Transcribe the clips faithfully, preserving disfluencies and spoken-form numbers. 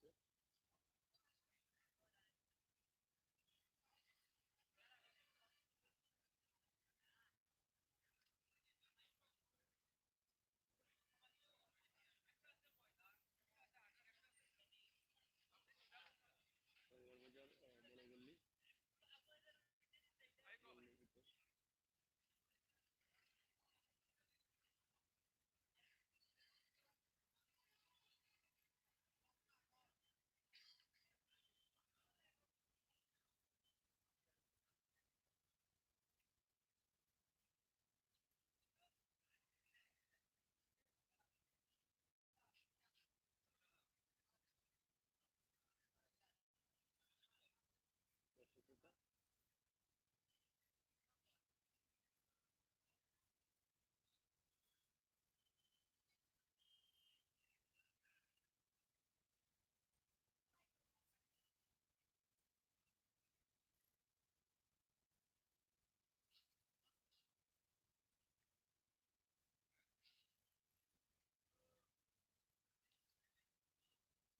উঠছে।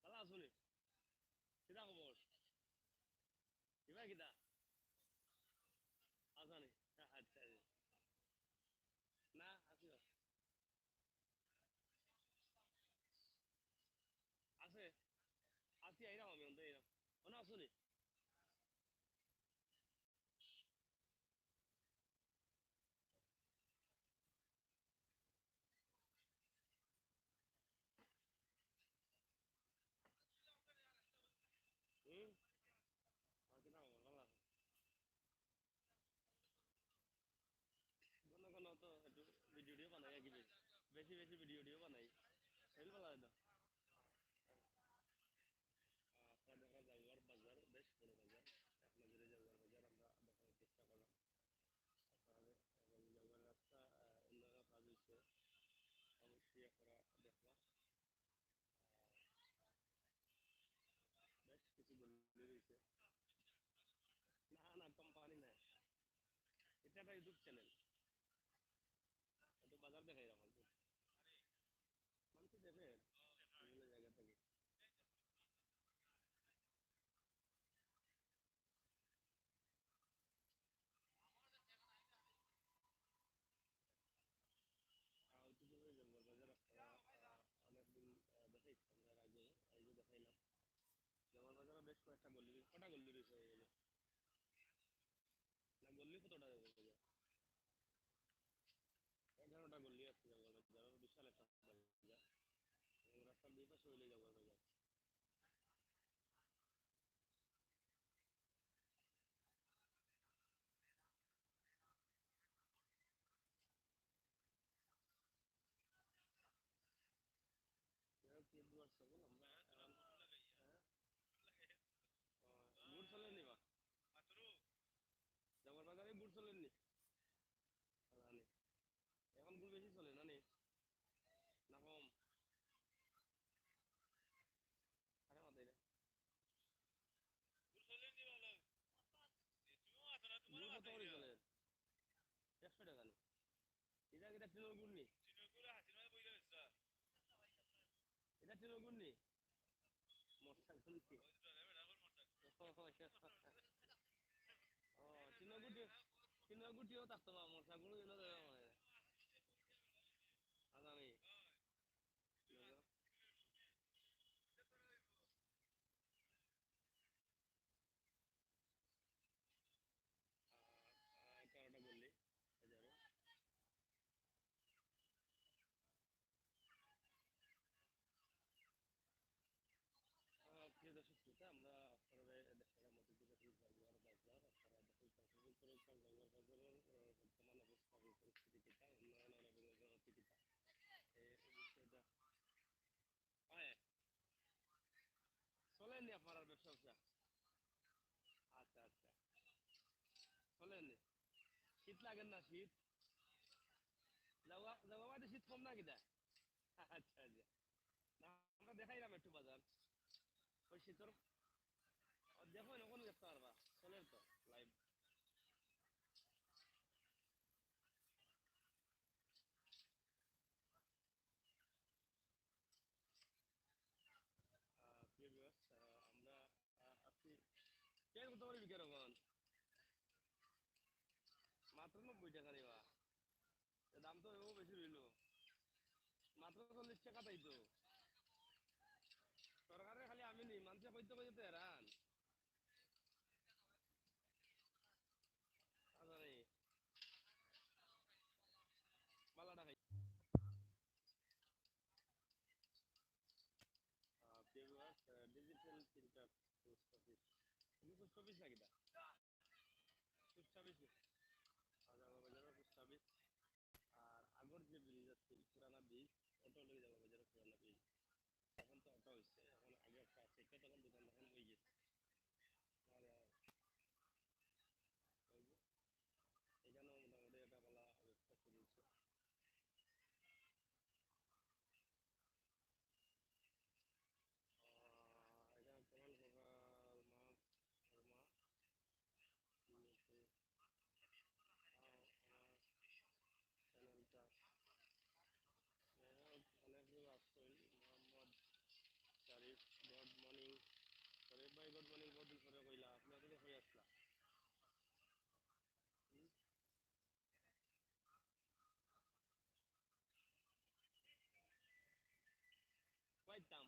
ভালা আছো নি? কিতা খবর? কিবা কিতা? আছা নি? আচ্ছা, আচ্ছা। না, আছি না। আছে। আছি, আইরাম আমি, অন্তে আইরাম। অনো আছো নি? হুম? আর কিতা খবর? ভালা আছো? ঘন ঘন তো একটু ভিডিও টিডিও বানাই আর কি, বেশি বেশি ভিডিও টিডিও বানাই। হেল ভালা হয় তো। আপনারা দেখা জাউয়ার বাজার, বেশ বড় বাজার। আপনাদের এই জাউয়ার বাজার আমরা দেখানোর চেষ্টা করলাম। আপনাদের এবং জাউয়ার রাস্তা, আহ, উন্নয়নের কাজ হইছে, অবশ্যই আপনারা দেখবা। বেশ কিছু গল্লি রইছে। না, না, কোম্পানি না। এটা একটা YouTube চ্যানেল। একটু বাজার দেখাই রাখো। মানুষ দেখে বিভিন্ন জায়গা থেকে। আহ, ঐতিহ্যবাহী জঙ্গল বাজার আপনারা, আহ, অনেকদিন, আহ, দেখাইছি আমরা এর আগে, এই যে দেখাইলাম। জঙ্গল বাজারে বেশ কয়েকটা গল্লি, কটা গল্লি রয়েছে এই গলি? না, গল্লি কতটা জঙ্গল বাজার? এগারোটা গল্লি আছে জঙ্গল বাজার, বিশাল একটা বাজার। এবং রাস্তার দুই পাশে হইলে জঙ্গল বাজার। যাই হোক, কি বুট চলের নি বা? জঙ্গল বাজারে বুট চলের নি? জানি। এখন গুড় বেশি চলে না নি? না কম? আরে মাথায় না। গুড় কত করে চলে? একশো টাকা নি? এটা, এটা টিনর গুড় নি? এটা টিনর গুড় নি? মশা গুড় নি? ও, টিনর গুড়, টিনর গুড়ও থাকতো বা মশা গুড় এনে দেবে মনে হয়। আগামী। আহ, আহ, কারোটা বললি, এই যাবে। আহ, প্রিয় দর্শক শ্রোতা, আমরা আপনারা দেখলাম অতিথি কাছে জাগুয়ার বাজার, আপনারা দেখুন পর্যবেক্ষণ করুন, কারণ জাগুয়ার বাজারের, আহ, বর্তমান অবস্থা এবং পরিস্থিতি কিতা, উন্নয়ন এবং অগ্রগতি কিতা, এই বিষয়টা। হয়। চলের নি আপনার ব্যবসা ব্যবসা? আচ্ছা, আচ্ছা। চলের নি? শীত লাগের না, শীত? যাওয়া, যাওয়া বাদে শীত কম না কিতা? আচ্ছা, আচ্ছা। না, আমরা দেখাইলাম একটু বাজার। ওই শীতর, ও দেখো, এখন দেখতে পারবা। চলের তো, live। আহ, প্রিয় viewers, পেঁয়াজ কত করি বিকের অখন? মাত্র নব্বই টেকা রে বা। এ দাম তো অউ বেশি রইলো। মাত্র চল্লিশ টেকা তাই তো। সরকারে খালি আমি নি, মানষে কইতে কইতে তো হেরান। আচ্ছা রে। বালাটা খাই। আহ, প্রিয় viewers, আহ, digital printer post office। তুমি post office নাকি তা? Post office। আহ, জামালবাজারর post office। আর আগর যে bridge আছিল, পুরানা bridge, অটা অইলো গি জামালবাজারর পুরানা bridge। অখন তো অটা অইছে, অখন আগে একটা আছিল, ইটা তো অখন দোকান দোকান অই গেছে। আর, আহ, অইবো। এখানেও মোটামুটি একটা ভালা ব্যবসা শুরু হয়েছে। আহ, এখানে কেমন প্রকার মাছ, মা, উম, তো, আহ, আমার channelটা, যাই হোক, অনেক লোক আসছেন। মোহাম্মদ শরীফ, good morning। শরীফ ভাই, good morning, বহুত দিন পরে কইলা, আপনি আসলে কই আসলা? হুম? পাইতাম।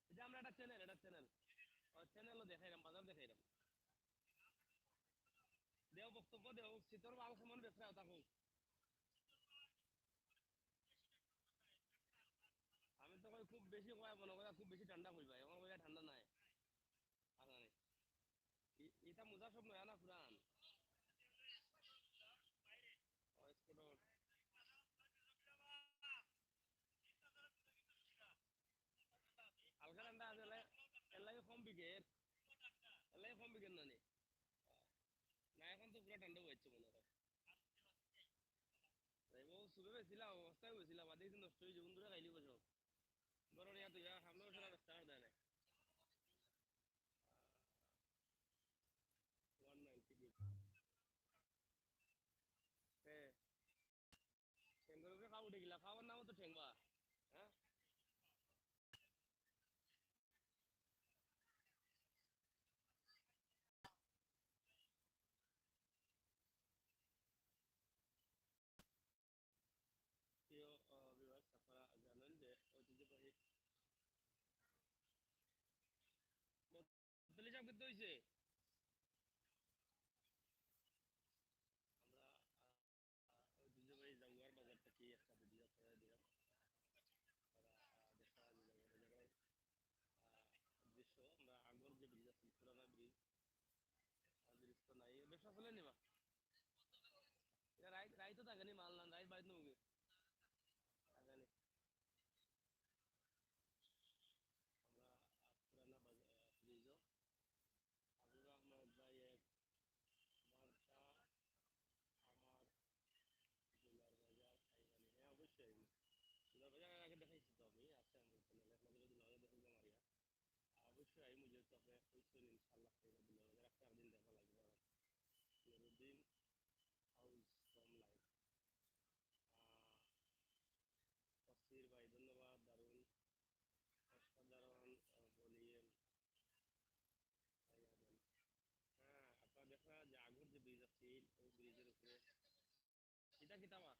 এই যে আমরা একটা channel, একটা channel। ও channelও দেখাইলাম, বাজার দেখাইলাম। দেও বক্তব্য দেও, শীতর মাল কেমন বেচরা থাকো। আমি তো কই খুব বেশি কয় মনে করি, খুব বেশি ঠান্ডা কইবা, এখন কইয়া ঠান্ডা নাই। আচ্ছা, নে। ই-, ইটা মোজা সব নয়া না পুরান? ও, স্কুটার। হালকা ঠান্ডা আছে, এলাই, এলাই কম বিকের। এলাই কম বিকের না নি? না, এখন তো পুরা ঠান্ডা অইছে মনে হয়। এই বউ সুবে বেছিলা, অবস্থায় বেছিলা, বাদে কিন্তু নষ্ট অই যাবে, বন্ধুরা খাইলি বসো। বড় রিয়া তুই, আর সামনে বসে আর start দেয় না। One ninety gig। হ্যাঁ। ঠেঙ্গর উপরে খাও উঠে গেলা, খাওয়ার নামও তো ঠেঙ্গা। হ্যাঁ? প্রিয়, আহ, viewers, আপনারা জানেন যে ঐতিহ্যবাহী মন্ডলী সাহেব কিন্তু হইছে। আমরা, আহ, ঐতিহ্যবাহী জাগুয়ার বাজার থেকে একটা video আপনারা দিলাম। আপনারা, আহ, দেখা যে জাগুয়ার বাজারের, আহ, দৃশ্য। আমরা আগর যে bridge আছে, পুরানা bridge, আর bridge তো নাই। ব্যবসা চলে নি বা? এটা রাইত, রাইতও থাকে নি, মাল না, রাইত বাড়িত নেবো। থাকে নি। আমরা পুরানা বাজার, bridge-ও। হাবিব আহমদ ভাই এক বার্তা, আমার জুলার বাজার আইবানি। হ্যাঁ, অবশ্যই। জুলার বাজার এর আগে দেখাইছি তো আমি, আছে আমার channel-এ, আপনাদের যদি লাগে দেখুন আমার ইয়া। অবশ্যই আমি যেহেতু আপনি কইছেন, ইনশাআল্লাহ, এই জুলার বাজার একটা একদিন দেখা লাগবে আমার। Nuruddin House from Life। আহ, তফসির ভাই, ধন্যবাদ, দারুণ, অসাধারণ, আহ, বলিয়ে। হ্যাঁ, আপনারা দেখরা যে আগর যে bridge আছিল, ওই bridge-এর উপরে। ইটা কিতা মাছ?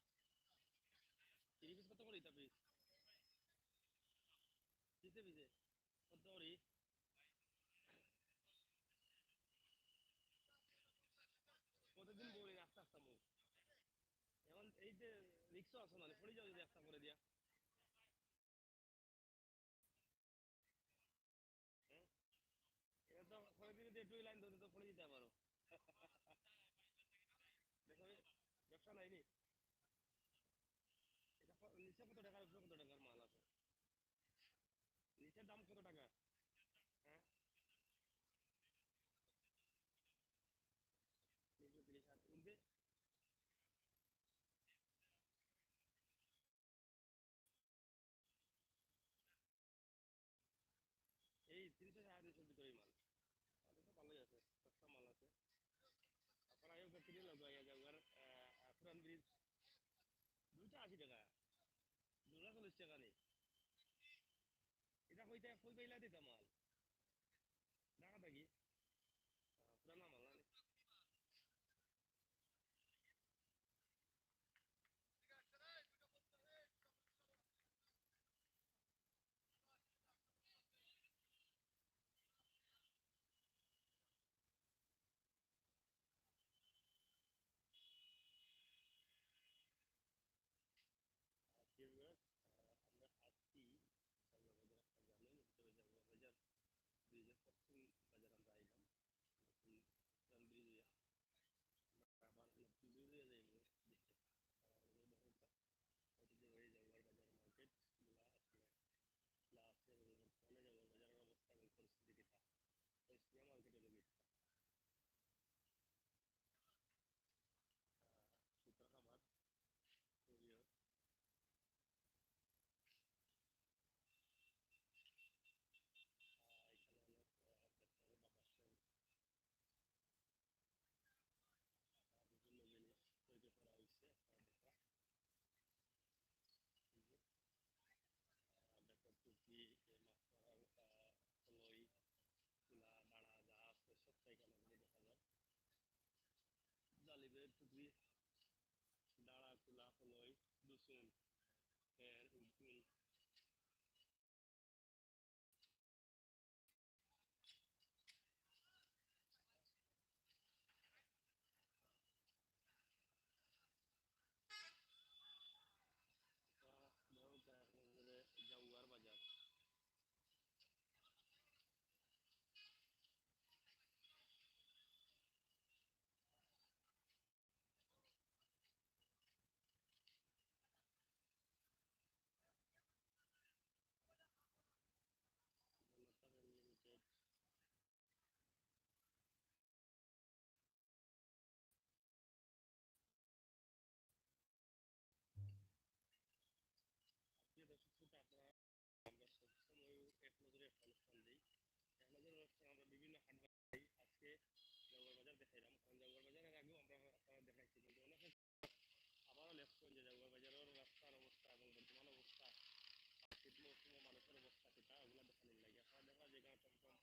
তিরিশ পিস কত করি ইটা পিস? পিসে পিসে? কত করি? কতদিন বলি আস্তে আস্তে মুখ। এখন এই যে risk-ও আছে না, পড়ে যাও যদি একটা করে দিয়া। হ্যাঁ? এটা তো পরের দিকে দিয়ে একটু line ধরে তো পড়ে দিতে পারো। দেখো, ব্যবসা নাই নি। এটা ক-, নিচে কত টাকার, উপরে কত টাকার মাল আছে? নিচের দাম কত টাকা? হ্যাঁ? নিচে তিরিশ আর উপরে? এই তিনশো সাড়ে তিনশোর ভিতরেই মাল। তাহলে তো ভালোই আছে, সস্তা মাল আছে। আপনারা আগে ফ্যাক্টরি লাগো, আগে যাও, আর, আহ, পুরান bridge। দুই আশি টাকা। জোড়া চল্লিশ টাকা নি? ইটা কইতা, কই পাইলা দিতা মাল? ঢাকা থাকি? আহ, পুরানা মাল না নি? আজকে viewers, আহ, আমরা আছি জাঙ্গুয়ার বাজার। আপনারা জানেন, এটা হচ্ছে জাঙ্গুয়ার বাজার, ব্রিজের পশ্চিম বাজার আমরা আইলাম। নতুন পুরান ব্রিজ হইয়া। আমরা আবার নতুন ব্রিজ হইয়া যাইব। দেখতে পাচ্ছেন, আহ, এই দেখুন, ঐতিহ্যবাহী জাঙ্গুয়ার বাজার মার্কেট গুলা আসলে খোলা আছে এবং বর্তমানে জাঙ্গুয়ার বাজারের অবস্থা এবং পরিস্থিতি কিতা? পরিস্থিতি মার্কেটে লোক বিভিন্ন জিনিস তৈরি করা হয়েছে। আপনারা দেখুন, আহ, ব্যাপক টুপি, এই মাথার, আহ, খলই, তুলা, দাড়া যা আছে সবটাই কালেকশন দেখা যায়। জালিবের টুপি, দাড়া, তুলা, খলই, দুসুন, এর উকুন। জাঙ্গুয়ার বাজার। প্রিয় দর্শক শ্রোতা, আপনারা, আমরা সবসময় এক নজরে একটা অনুষ্ঠান দিই। এক নজরে অনুষ্ঠান আমরা বিভিন্ন হাট বাজার দেখাই। আজকে জাঙ্গুয়ার বাজার দেখাইলাম, কারণ জাঙ্গুয়ার বাজার এর আগেও আমরা আপনারা দেখাইছি, কিন্তু অনেকে আবারও লেখছেন যে জাঙ্গুয়ার বাজারের রাস্তার অবস্থা এবং বর্তমান অবস্থা, শীত মৌসুমে মানুষের অবস্থা কিতা, ওগুলা দেখানোর লাগি। আপনারা দেখা যায় এখানে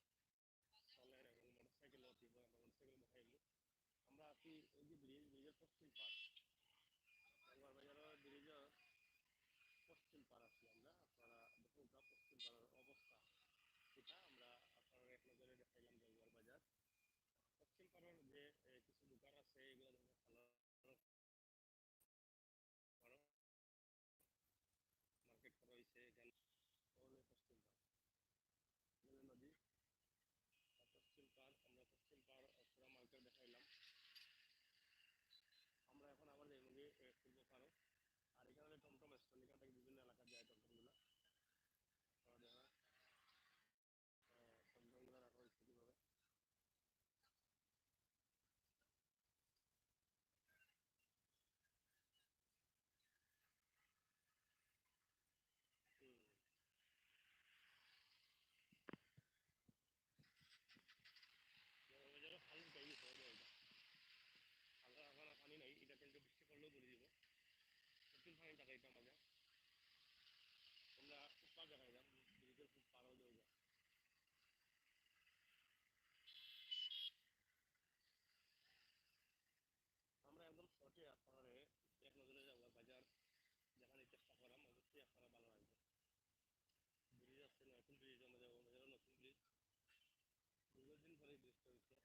টমটম চলের এবং মোটরসাইকেল অতি হয়, আমরা মোটরসাইকেল দেখাইব। আমরা আছি এই যে ব্রিজ, ব্রিজের পশ্চিম পার, জাঙ্গুয়ার বাজারের ব্রিজের পশ্চিম পার আছি আমরা। আপনারা দেখুন, তা পশ্চিম পারের অবস্থা কিতা, আমরা আপনারা এক নজরে দেখাইলাম জাঙ্গুয়ার বাজার। পশ্চিম পারের যে, এ, কিছু দোকান আছে, এগুলো দেখুন, ভালো মার্কেট করা হয়েছে এখানে। পশ্চিম পার, এখানে নদী, আর পশ্চিম পার, আমরা পশ্চিম পার পুরা মার্কেট দেখাইলাম। আমরা এখন আবার যাইব গিয়ে, এ, পূর্ব পারো। আর এখানে টমটম স্ট্যান্ড, এখান থেকে বিভিন্ন এলাকা যায় টমটমগুলা। আপনারা দেখা, এ, টমটমগুলা রাখা হয়েছে কিভাবে। হুম। জাঙ্গুয়ার বাজারও খালি পাই গেছে, ওই যে ওইটা। হালকা হালকা না পানি নাই, এটা কিন্তু বৃষ্টি পড়লেও পড়ে দিব। প্রচুর পানি টাকা এটা মাঝে। আমরা ফুটপাত দেখাইলাম, ব্রিজের ফুটপাত হয়ে যায়। আমরা একদম শর্টে আপনারে এক নজরে জাঙ্গুয়ার বাজার দেখানোর চেষ্টা করাম, অবশ্যই আপনারা ভালো লাগবে। ব্রিজ আছে, নতুন ব্রিজ, আমরা জাঙ্গুয়ার বাজারে নতুন ব্রিজ, দীর্ঘদিন পরে ব্রিজটা হয়েছে।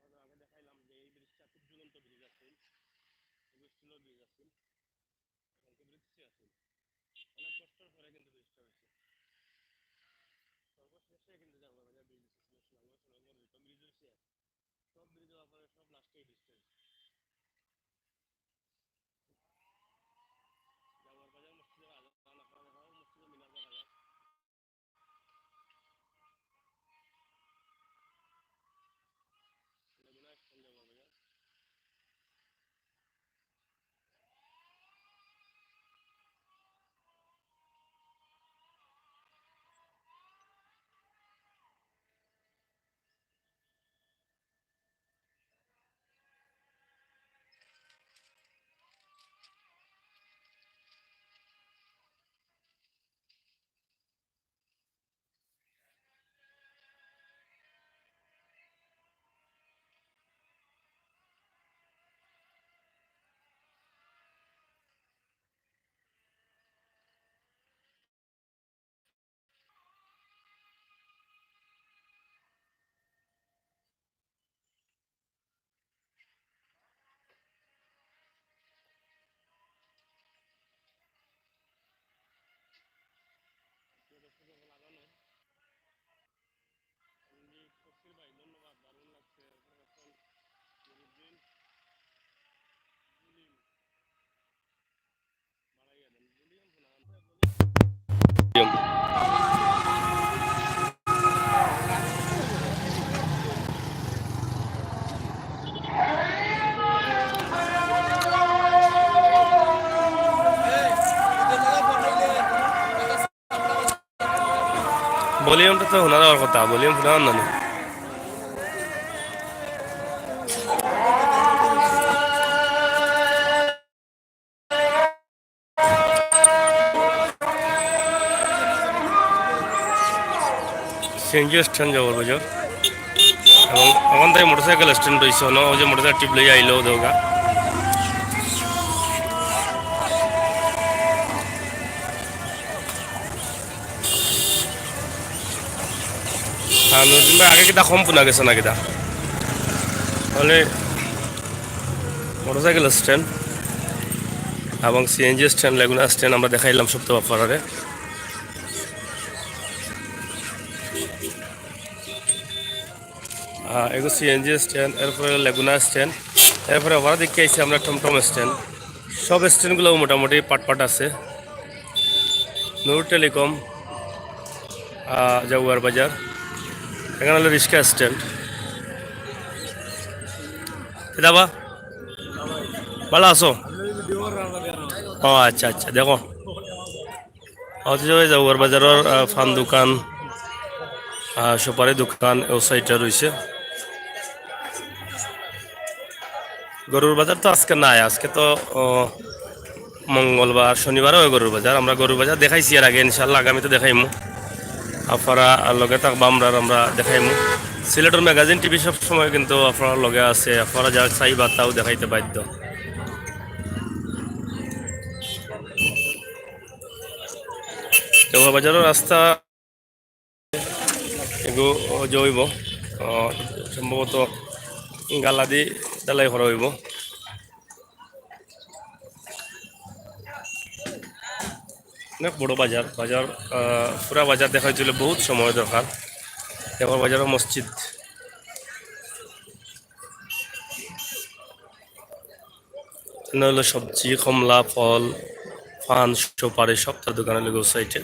আমরা আগে দেখাইলাম যে এই ব্রিজটা খুব ঝুলন্ত ব্রিজ আছে, স্টিলের ব্রিজ আছে। এখন তো ব্রিটিশই আছে। অনেক কষ্টর পরে কিন্তু ব্রিজটা হয়েছে। সর্বশেষে কিন্তু জাঙ্গুয়ার বাজার ব্রিজ হয়েছে, সুনামগঞ্জ, সুনামগঞ্জ দুটো ব্রিজ হয়েছে। সব ব্রিজ হওয়ার পরে সব লাস্টে এই ব্রিজটা হয়েছে। জাঙ্গুয়ার বাজার মসজিদের আজান আপনারা দেখাও, মসজিদের মিনার দেখা যায়। ভলিউমটা তো শোনা যাওয়ার কথা, ভলিউম শোনা না নি? সিএনজি স্ট্যান্ড জবর বাজার। এবং ওখান থেকে মোটরসাইকেল স্ট্যান্ড রয়েছে, ওই যে মোটরসাইকেল টিপ লইয়া আইলো দেওগা। আর নতুন আগে কিতা কম পুনা গেছে না কিতা? তাহলে মোটরসাইকেল স্ট্যান্ড এবং সিএনজি স্ট্যান্ড, লেগুনা স্ট্যান্ড আমরা দেখাইলাম সব তো আপনারারে। আহ, এগু সিএনজি স্ট্যান্ড, এরপরে লেগুনা স্ট্যান্ড, এরপরে আবার দেখি আইছি আমরা টমটম স্ট্যান্ড। সব স্ট্যান্ডগুলো মোটামুটি পাট পাট আছে। নূর টেলিকম, আহ, জাগুয়ার বাজার। এখানে হলো রিক্সা স্ট্যান্ড। কিতা বা? ভালো আছো? ও আচ্ছা, আচ্ছা, দেখো। অথচ ওই জাগুয়ার বাজারর, আহ, পান দোকান, আহ, সুপারি দোকান ও সাইডে রয়েছে। গরুর বাজার তো আজকে নাই, আজকে তো, ও, মঙ্গলবার, শনিবারও হয় গরুর বাজার। আমরা গরুর বাজার দেখাইছি এর আগে, ইনশাল্লাহ আগামীতে দেখাইমু। আপনারা লগে থাকবা, আমরা, আমরা দেখাইমু। সিলেটের ম্যাগাজিন টিভি সব সময় কিন্তু আপনারা লগে আছে, আপনারা যা চাইবা তাও দেখাইতে বাধ্য। জাগুয়ার বাজারর রাস্তা এগু যে অইবো, আহ, সম্ভবত গালাদি ঢালাই করা অইবো। অনেক বড় বাজার, বাজার, আহ, পুরা বাজার দেখাইতে অইলে বহুত সময় দরকার। জাগুয়ার বাজারর মসজিদ। এখানে হলো সবজি, কমলা, ফল, পান, সুপারি, সব তার দোকানে লেগে সাইডে।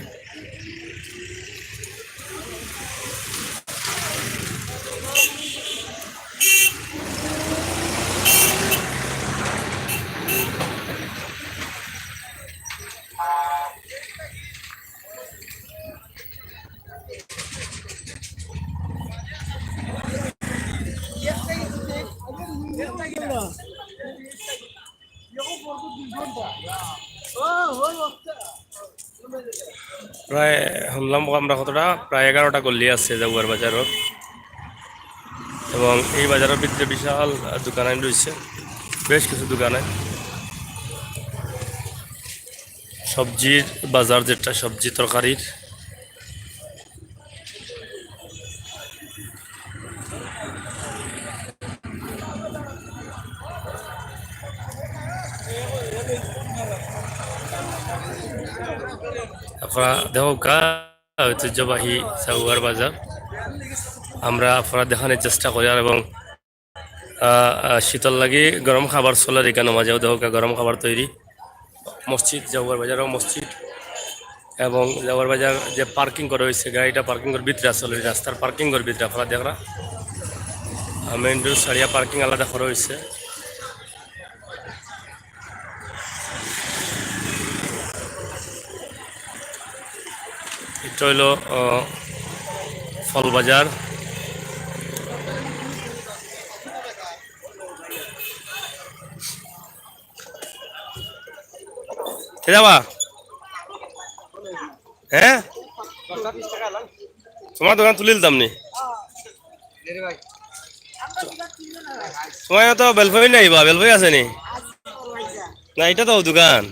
প্রায় শুনলাম আমরা কতটা, প্রায় এগারোটা গল্লি আছে জাগুয়ার বাজারর। এবং এই বাজারর ভিতরে বিশাল, আহ, দোকান আইন রয়েছে, বেশ কিছু দোকান আইন। সবজির বাজার যেটা, সবজি তরকারির। আপনারা দেখউক্কা ঐতিহ্যবাহী জাগুয়ার বাজার। আমরা আপনারা দেখানোর চেষ্টা করি আর এবং, আহ, আহ, শীতর লাগি গরম খাবার চলের এখানো মাঝেও দেখউক্কা গরম খাবার তৈরি। মসজিদ, জাগুয়ার বাজারও মসজিদ এবং জাগুয়ার বাজার যে পার্কিং করা অইছে, গাড়িটা পার্কিংর ভিতরে আসলে রাস্তার পার্কিংর ভিতরে আপনারা দেখরা। আহ, মেইন রোড ছাড়িয়া পার্কিং আলাদা করা অইছে। এটা হইলো, আহ, ফল বাজার। কে যাবা? হ্যাঁ? তোমার দোকান তুলিলতাম নি? তোমার তো বেলফই নাই বা, বেলফই আছে নি? না, এটা তো দোকান।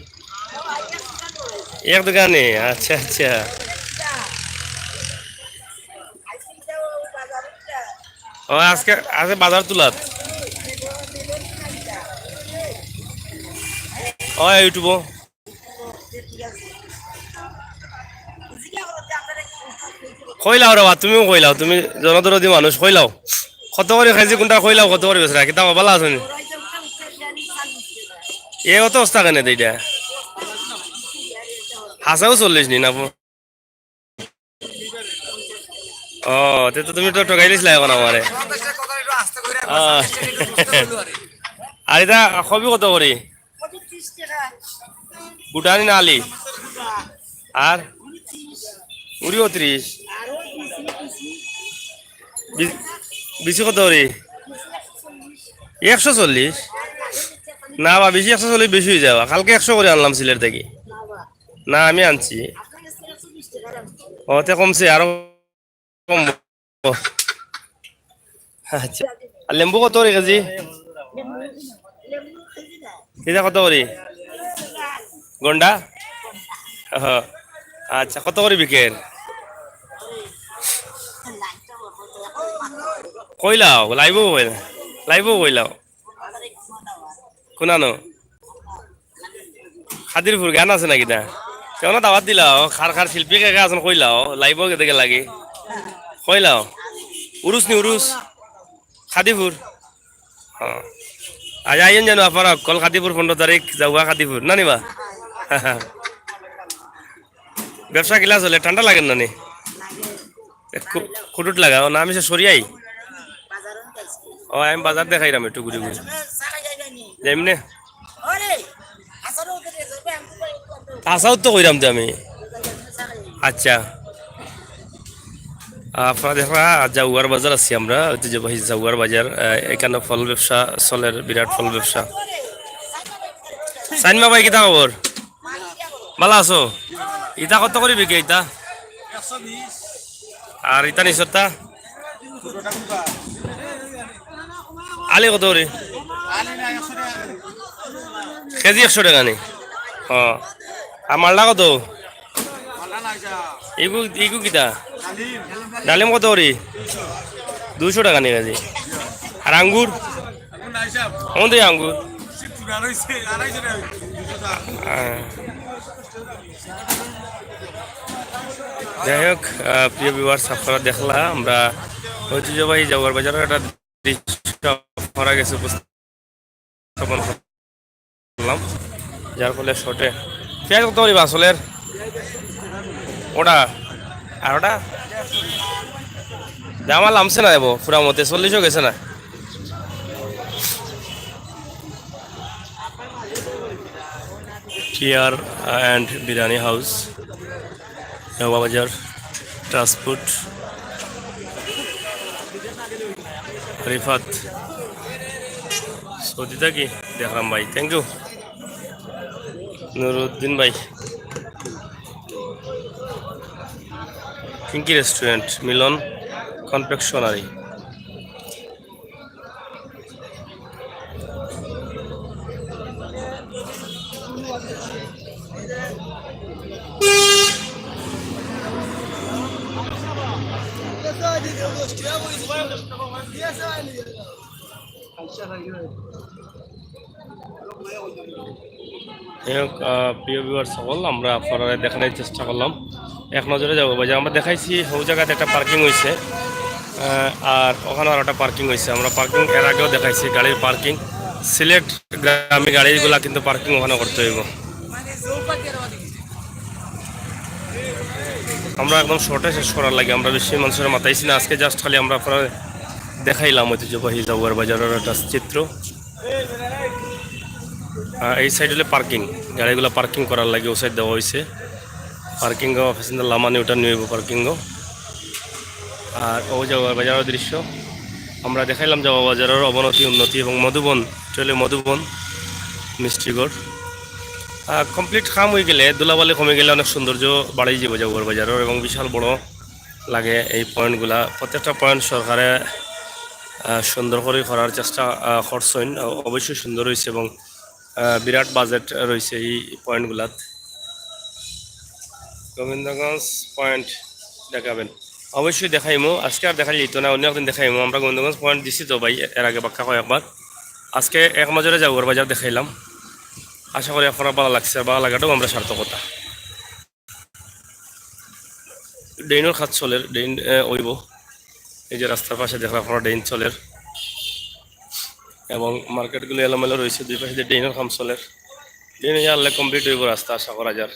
এক দোকানে, আচ্ছা, আচ্ছা। ও, আজকে, আজকে বাজার তুলাত। ও, YouTube। কইলাও রে বা, তুমিও কইলাও, তুমি জনদরদি মানুষ, কইলাও। কত করি কেজি কুনটা কইলাও, কত করি বেচরা, কিতা বালা আছে নি? এ অত অবস্থা কেনে দেইটা? হাছাউ চল্লিশ নি না? ও, তে তো তুমি তো ঠগাই দিছিলা এখন আমারে। আহ। আর এটা কবি কত করি? গুটানি না আলি? আর? উড়িও ত্রিশ। বি-, বিচি কত করি? একশো চল্লিশ? না বা, বিচি একশো চল্লিশ বেশি অই যাওয়া। কালকে একশো করি আনলাম সিলেট থাকি। না, আমি আনছি। ও, তে কমছে, আরো কমবো। আচ্ছা। আর লেম্বু কত করি কেজি? ইটা কত করি? গন্ডা? ও, আচ্ছা, কত করি বিকের? কইলাও, live-ও কইলাও। Live-ও কইলাও। কুনানো? খাদিরপুর গান আছে নাকি তা? কেমন দাওয়াত দিলাও? খার খার শিল্পী কে কে আছেন কইলাও? Live-ও গেতে গেলাগি। কইলাও। উরুস নি উরুস? খাদিপুর। হ্যাঁ। আজ আইন জানো আপনারা, কল খাদিপুর পনেরো তারিখ, যাওয়া খাদিপুর। না নিবা? ব্যবসা কিলা চলে? ঠান্ডা লাগে না নি? এ, খু-, খুটুট লাগা। ও না, আমি সে সরিয়াই। ও, আমি বাজার দেখাইরাম একটু ঘুরি ঘুরি। যাইমনে? আসাও তো কইরাম তো আমি। আচ্ছা। আপনারা দেখরা, জাউয়ার বাজার আছি আমরা, ঐতিহ্যবাহী জাউয়ার বাজার। আহ, এখানো ফল ব্যবসা চলের, বিরাট ফল ব্যবসা। সাইনমা ভাই, কিতা খবর? ভালা আছো? ইতা কত করি বিকে ইতা? আর ইতা নিচরতা? আলি কত করি? কেজি একশো টেকা নি? ও। আর মালটা কত? ইগু, ইগু কিতা? ডালিম কত করি? দুইশো টেকা নি কেজি। আর আঙ্গুর? কোন দিয়ে আঙ্গুর? হ্যাঁ। যাই হোক, আহ, প্রিয় viewers, আপনারা দেখলা আমরা ঐতিহ্যবাহী জাউয়ার বাজারর একটা দৃশ্য আপনারার গেছে উপস্থাপন করলাম, যার ফলে শর্টে। পিয়াজ কত করি বা চলের? ওটা আর ওটা দাম আর লামছে না, দেবো পুরা মতে চল্লিশও গেছে না। টিআর অ্যান্ড বিরিয়ানি হাউস, নওয়াবাজার, ট্রান্সপোর্ট, রিফাত, সৌদি থাকি দেখলাম ভাই, thank you। নুরুদ্দিন ভাই, পিঙ্কি রেস্টুরেন্ট, মিলন কনফেকশনারি। যাই হোক, আহ, প্রিয় viewers সকল, আমরা আপনারারে দেখানোর চেষ্টা করলাম। এক নজরে যাওয়ার বাজার আমরা দেখাইছি, ওই জাগাত একটা পার্কিং হইছে, আহ, আর ওখানো আর একটা পার্কিং হইছে। আমরা পার্কিং এর আগেও দেখাইছি, গাড়ির পার্কিং। সিলেট গ্রামে গাড়িগুলা কিন্তু পার্কিং ওখানো করতে হইব। আমরা একদম শর্টে শেষ করার লাগি, আমরা বেশি মানুষরে মাতাইছি না আজকে, just খালি আমরা আপনারারে দেখাইলাম ঐতিহ্যবাহী জাউয়ার বাজারর একটা চিত্র। আহ, এই সাইড হইলে পার্কিং, গাড়িগুলা পার্কিং করার লাগি ও সাইড দেওয়া হইছে। পার্কিং ও, passenger লামানি উঠানি অইবো পার্কিং ও। আর ও জাউয়ার বাজারর দৃশ্য আমরা দেখাইলাম, জাউয়ার বাজারর অবনতি উন্নতি এবং মধুবন, actually মধুবন মিষ্টিঘর। আহ, complete কাম হয়ে গেলে, ধুলাবালি কমে গেলে অনেক সৌন্দর্য বাড়াই যাইবো জাউয়ার বাজারর এবং বিশাল বড় লাগে এই পয়েন্টগুলা। প্রত্যেকটা পয়েন্ট সরকারে, আহ, সুন্দর করে করার চেষ্টা, আহ, করছইন। অ-, অবশ্যই সুন্দর হইছে এবং, আহ, বিরাট বাজেট রইছে এই পয়েন্টগুলাত। গোবিন্দগঞ্জ পয়েন্ট দেখাবেন, অবশ্যই দেখাইমু। আজকে আর দেখাই যাইতো না, অন্য একদিন দেখাইমু। আমরা গোবিন্দগঞ্জ পয়েন্ট দিছি তো ভাই, এর আগে বাক্কা কয়েকবার। আজকে এক নজরে জাউয়ার বাজার দেখাইলাম। আশা করি আপনারার ভালা লাগছে, আর ভালা লাগাটাও আমরার সার্থকতা। ড্রেইনর কাজ চলের, ড্রেইন, এ, অইবো। এই যে রাস্তার পাশে দেখরা আপনারা ড্রেইন চলের এবং মার্কেটগুলি এলোমেলো রইছে, দুই পাশে দিয়ে ড্রেইনর কাম চলের। ড্রেইন ইয়া আনলে complete অইবো রাস্তা, আশা করা যার।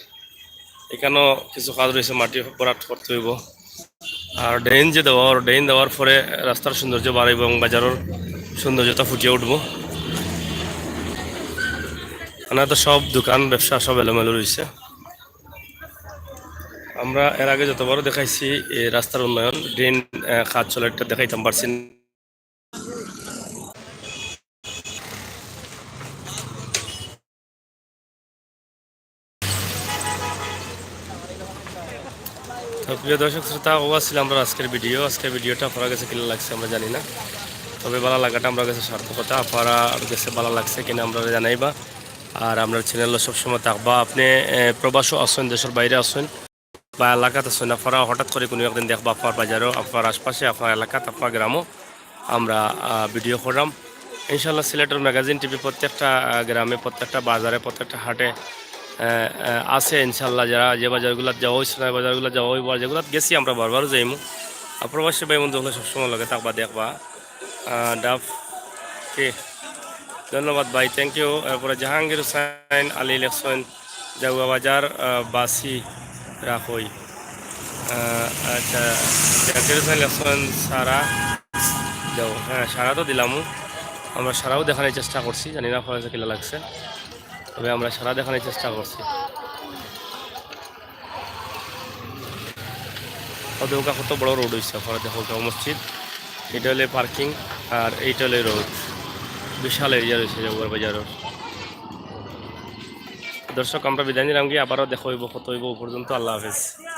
এখানো কিছু কাজ রইছে, মাটি ভরাট করতে অইবো। আর ড্রেইন যে দেওয়া, ড্রেইন দেওয়ার পরে রাস্তার সৌন্দর্য বাড়াইবো এবং বাজারর সৌন্দর্যতা ফুটিয়ে উঠবো। মানে তো সব দোকান ব্যবসা সব এলোমেলো রইছে। আমরা এর আগে যতবারও দেখাইছি, এই রাস্তার উন্নয়ন, ড্রেন, আহ, কাজ চলে, এটা দেখাইতাম পারছি না। তো প্রিয় দর্শক শ্রোতা, ও আছিল আমরা আজকের ভিডিও। আজকের ভিডিওটা আপনার কাছে কিলা লাগছে আমরা জানি না, তবে ভালা লাগাটা আমরা কাছে সার্থকতা। আপনার কাছে ভালা লাগছে কিনা আমরা জানাইবা। আর আমরার চ্যানেলও সবসময় থাকবা। আপনি, এ, প্রবাসও আছেন, দেশের বাইরে আছেন, বা এলাকাত আছেন, আপনারা হঠাৎ করে কোনো একদিন দেখবা আপনার বাজারও, আপনার আশপাশে, আপনার এলাকাত, আপনার গ্রামও আমরা, আহ, ভিডিও করলাম। ইনশাল্লাহ সিলেটের ম্যাগাজিন টিভি প্রত্যেকটা, আহ, গ্রামে, প্রত্যেকটা বাজারে, প্রত্যেকটা হাটে, আহ, আহ, আছে ইনশাল্লাহ। যারা যে বাজারগুলাত যাওয়া হয়েছে না, বাজারগুলাত যাওয়া হইব, আর যেগুলাত গেছি আমরা বারবার যাইমু। আর প্রবাসী ভাই বন্ধু হলে সবসময় লগে থাকবা, দেখবা। আহ, ডাব কি? ধন্যবাদ ভাই, থ্যাংক ইউ। এরপরে জাহাঙ্গীর হুসাইন আলী লেখছেন, জাউয়া বাজার, আহ, বাসি রাখই। আহ, আচ্ছা, জাকির হোসেন লেখছেন সারা। যাও, হ্যাঁ, সারা তো দিলামও। আমরা সারাও দেখানোর চেষ্টা করছি, জানি না আপনার কাছে কিলা লাগছে, তবে আমরা সারা দেখানোর চেষ্টা করছি। ওদের ওটা কত বড় রোড হয়েছে, আপনারা দেখো, ওটা মসজিদ, এটা হলে পার্কিং, আর এইটা হলে রোড। বিশাল এরিয়া রয়েছে জব্বার বাজারের। দর্শক, আমরা বিদায় নিলাম গিয়া, আবারও দেখা হইব, কত হইব পর্যন্ত। আল্লাহ হাফেজ।